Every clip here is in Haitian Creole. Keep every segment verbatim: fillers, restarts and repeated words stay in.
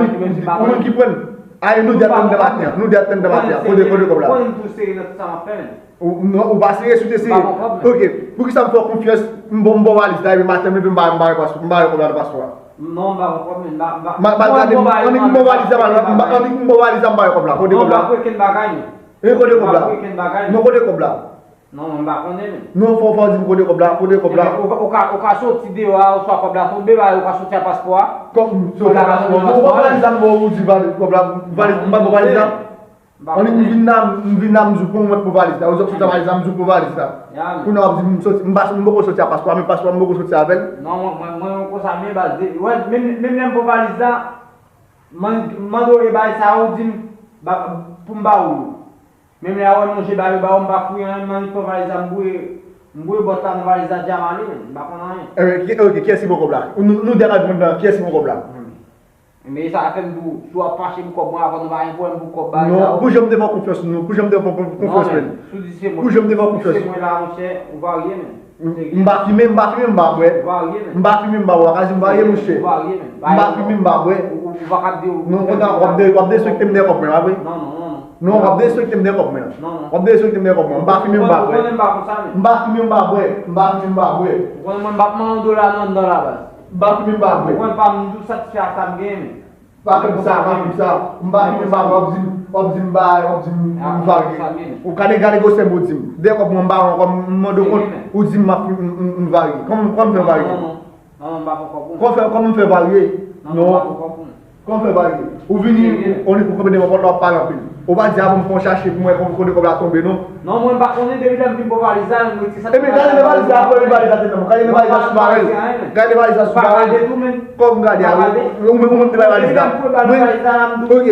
ou menm ki pran l. A, e nou de ap tann nan maten an. Nou de ap tann nan maten an. Kote, kote kòb la? Ou, non, ou pa sere, si w te sere. Ok, poukisa m fè w konfyans, m ba w, m ba w valiz la, epi maten m leve m pa, m pa wè pas-, m pa wè kòb la nan paspò a? Non, m pa wè kòb, men m pa, m pa. M al gade, annik m ba w valiz la, m al, annik m ba w valiz la, m pa wè kòb la. Kote kòb la? Non, m pa kwè okenn bagay, non. E kote kòb la? M pa kwè okenn bagay, non. Non, kote kòb la? Non, mwen pa konnen menm. Non, fò, fò w di m kote kòb la, kote kòb la. Ou, ou ka, ou ka soti deyò a, oswa kòb la tonbe, ba, ou ka soti ak paspò a. Kòb, soti ak paspò, ou pran valiz la, m ba w, ou di valiz, kòb la, valiz, m pa pran valiz la. Annik m vin la, m vin la, m di w pran mwen pou valiz la. Ou di w soti ak valiz la, m di w pran valiz la. Kounye a w ap di m soti, m pa, m poko soti ak paspò a, men paspò a m poko soti avè l. Non, mwen, mwen, mwen konsa, men baz, wè, menm, menm lè m pran valiz la, mwen, m mande w e bagay sa, ou di m, ba, pou m ba ou yo. Menm lè a wè manje ba yo ba yo, m pa fouye anyen, m annik pran valiz la, m boure, m boure bòt la nan valiz la, di a m ale, menm, m pa konn anyen. Eh, ki- ok, kiyès ki pran kòb la? Nou, nou de a ka reponn nan, kiyès ki pran kòb la? Men sa fè m di w, si w ap fache pou kòb mwen, avan nou pa gen pwoblèm pou kòb bagay sa yo. Non, pou jan m te fè w konfyans, non, pou jan m te fè w konfyans, men. Si w di se mwen, pou jan m te fè w konfyans, se mwen la, monchè, ou varye, men. M pa fimen, m pa fimen, m pa bwè. M pa fimen, m pa bwè. Ou ka di m varye, monchè. M pa fimen, m pa bwè. Ou pa ka di. Non, konn sa, w ap de- w ap derespekte m dèyè kòb mwen, pa vre? Non, non, non, non. Non, w ap derespekte m dèyè kòb mwen. Non, non. W ap derespekte m dèyè kòb mwen. M pa fimen, m pa bwè. Ou konnen m pa konsa, men. M pa fimen, m pa bwè. M pa fimen, m pa bwè. Ou konnen mwen m pa pran yon dola nan anndan la, baz. M pa fimen, m pa bwè. Ou konnen pa m toujou satisfè ak sa m genyen, men. Pa fè m sa, pa fè m sa. M pa fimen, m pa bwè, w ap di m, w ap di m ba, w ap di m m varye. Ou gade, gade gwosè mo w di m. Dèyè kòb mwen, m ba w ankò, m mande w kont, ou di m m ap, m, m, m varye. Kòman, kòman m fè varye? Non, non, non, non, m pa pran kòb ou. Kòman fè, kòman m fè varye? Non, non, m pa pran kòb ou. Kòman fè varye? Ou vini, ou, ou kanpe devan pòt la, w ap pale anpil. Ou pa di avan m fè yon chache pou m wè kote kòb la tonbe, non? Non, mwen m pa konnen, depi lè m vin pran valiz la, m retire sa. Ebyen, gade valiz la, gade valiz la, gade valiz la sou barèl. Gade valiz la sou barèl. Kòman m gade a, ou menm, ou menm te bay valiz la. Mwen, ok.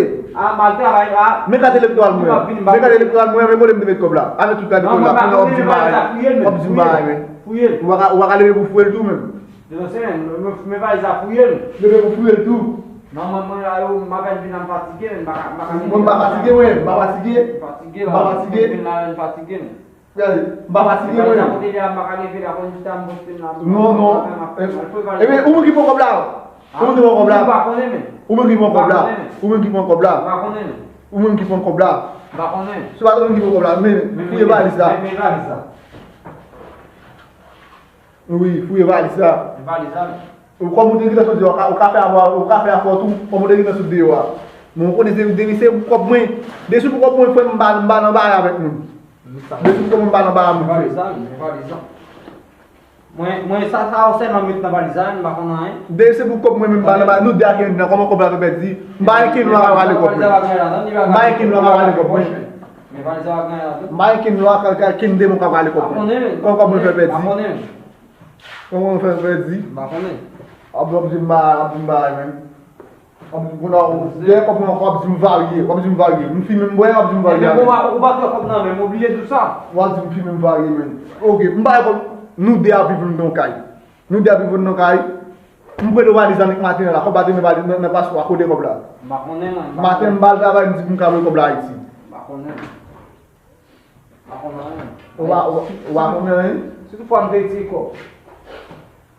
Men kat elektoral mwen an. Men kat elektoral mwen an, men kote m te met kòb la. Avèk tout kat elektoral la, kounye a w ap di m bagay. W ap di m bagay, men. Ou pa ka, ou pa ka leve pou fouye l tou, menm. Desann, men, men, men valiz la, fouye l. Leve pou fouye l tou. Non, mwen, mwen, la, yo, m apèn vin la, m fatige, men, m pa ka, m pa ka leve. Mwen, m pa fatige, mwen, m pa fatige. M fatige, la, m fatige. Vin la, m fatige, men. Gade, m pa fatige, mwen. Valiz la, kote li a, m pa ka leve la, konn jis a m poste m la. Non, non. Ebyen, ou menm ki pran kòb la. Ou menm ki pran kòb la. M pa konnen, men. Ou menm ki pran kòb la. Ou menm ki pran kòb la. M pa konnen, men. Ou menm ki pran kòb la. M pa konnen. Se pa ou menm ki pran kòb la, men fouye valiz la. Men, men valiz la. Wi, fouye valiz la. Valiz la, men. Ou kòm ou te gentan sot deyò, ou ka, ou ka fè afè, ou ka fè afè w tou, kòm ou te gentan sot deyò a. Men ou konnen se, depi se pou kòb mwen, depi se pou kòb mwen, frè m, m pa, m pa nan bagay avèk moun. Depi se pou kòb mwen, m pa nan bagay moun, frè. Valiz la, men, valiz la. Mwen, mwen, sa, sa yo sèlman met nan valiz la, m pa konn anyen. Depi se pou kòb mwen, menm m pa nan bagay, nou de a ki anndan, kòman kòb la fè pèdi? M pa gen ken lwa ka rale kòb mwen. M pa gen ken lwa ka rale kòb mwen. Men valiz la pa gen ladan. M pa gen ken lwa ka, ka, ken demon ka rale kòb mwen. Kòman kòb mwen fè pèdi? Pa konnen. Kòman w fè, fè di? M pa konnen. W ap, w ap di m ba, w ap di m bagay, menm. W ap di m kounye a, dèyè kòb mwen ankò, w ap di m varye, w ap di m varye. M fimen, m bwè, w ap di m varye. Ebyen, bon, ou pa twò kòb nan men m, oblije di w sa. W ap di m fimen, m varye, menm. Ok, m pa gen kòb, nou de ap viv nan yon kay. Nou de ap viv nan yon kay. M prete w valiz la nèk maten an la, kòb la te nan valiz, nan, nan paswa, kote kòb la? M pa konnen, mwen. Maten, m ba l travay, m di pou m ka voye kòb la Ayiti. M pa konnen. Pa konn anyen. Ou pa, ou, ou pa konn anyen? Si toutfwa m te retire kòb.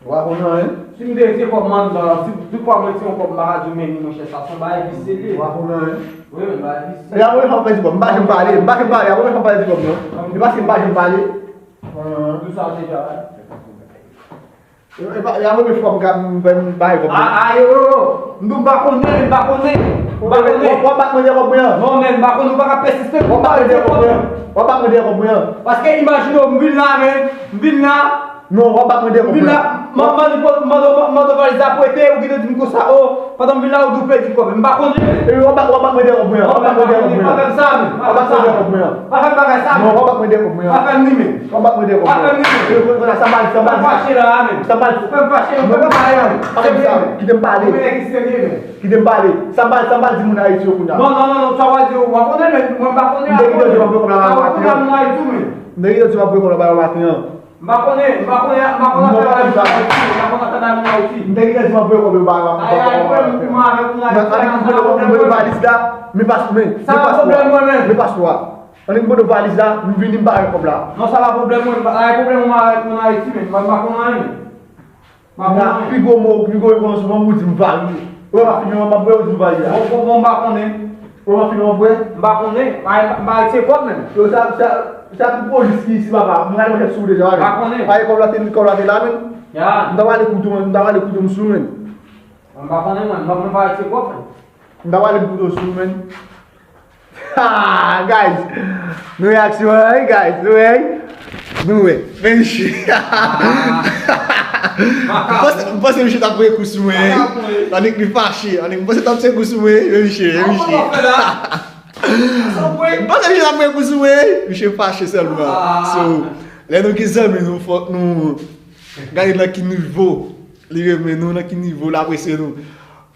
Ou pa konn anyen? Si m te retire kòb m anndan, si toutfwa m retire yon kòb m pa ka di w men li monchè, sa se yon bagay visye li ye. Ou pa konn anyen? Wi, men bagay visye. E a mwen fè m pèdi kòb, m pa janm pale, m pa janm pale, a mwen fè m pèdi kòb non. E paske m pa janm pale. Pou sa w te travay. E pa, e a premye fwa m ka, m, m, m bay kòb mwen. A, a, yo, yo, yo. M di w m pa konnen, m pa konnen. M pa konnen. W ap, w ap bat mwen dèyè kòb mwen an. Non, men m pa konnen, ou pa ka pèsiste. W ap bat mwen dèyè kòb mwen an. W ap bat mwen dèyè kòb mwen an. Paske imajine w, m vin la, men, m vin la. Non, w ap bat mwen dèyè kòb mwen an. M vin la, m ap mande, mande, mande valiz la prete, ou gentan di m konsa, o, pandan m vin la, ou di w pèdi kòb. M pa konnen. E w ap bat, w ap bat mwen dèyè kòb mwen an. W ap bat mwen dèyè kòb mwen an. Pa fè m sa, men. Pa fè m sa, men. W ap bat mwen dèyè kòb mwen an. Pa fè m bagay sa, men. Non, w ap bat mwen dèyè kòb mwen an. Pa fè m li, men. W ap bat mwen dèyè kòb mwen an. Pa fè m li, men. Sa m pral, sa m pral di. Fè m fache la, men. Sa m pral di. Fè m fache, ou fè m fache, men. Pa fè m sa. Kite m pale. Ou menm ki serye, men. Kite m pale. Sa m pral, sa m pral di moun Ayiti yo kounye a. Non, non, non, non, sa w pral di yo, w pa konnen, men. Mwen, m pa konnen. M te gentan di w m ap voye kòb la ba yo maten an. M pa konnen. M te gentan di w m ap voye kòb la ba yo maten an. M pa konnen, m pa konnen, m pa konnen afè bagay moun Ayiti, m pa konnen afè bagay moun Ayiti. M te gentan di m ap voye kòb yo ba yo maten an. Ay, ay, frè m, kouman avèk moun Ayiti, sa, sa pwoblèm mwen, men. Men pas, men, men pas la. Sa pwoblèm mwen, men. Men pas la. Annik mande valiz la, m vini m ba yo kòb la. Non, sa pa pwoblèm mwen, pa gen pwoblèm mwen avèk moun Ayiti, men, m pa, m pa konn anyen, men. M pa konn anyen. Pi gwo mo, pi gwo mo souvan pou di m varye. Ou pa fini, m ap bwè, ou di m varye a. Bon, bon, bon, m pa konnen. Ou pa fini, m ap bwè? M pa konnen, m pa, m pa retire kòb menm. Yo, sa, sa, sa pou polis ki isi papa, m gade manchèt sou ou deja, wi. M pa konnen. Pa gen kòb la te, kòb la te la, men. Ya. M ta pale kouto, m ta pale kouto m sou, men. M pa konnen, mwen, m pa, m pa retire kòb, men. M ta pale m kouto sou, men. Ha, guys. Nou wè aksyon an, wi, guys. Nou wè, wi. Nou wè. Men misye. M panse, m panse misye t ap voye kou sou mwen, wi. Annik li fache. Annik m panse t ap voye kou sou mwen, wi. Men misye, men misye. M panse misye t ap voye kou sou mwen, wi. Misye fache sèlman. So, lè nou gen zanmi, nou fòk nou gade nan ki nivo li renmen nou, nan ki nivo l apresye nou.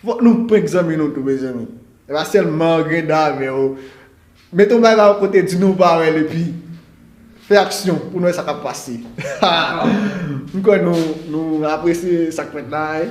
Fòk nou prank zanmi nou tou, mezanmi. E pa sèlman greda avè w. Mete yon bagay yon kote, di nou pa wè l epi fè aksyon pou nou wè sa k ap pase. M kwè nou, nou apresye sa k fèt la, wi.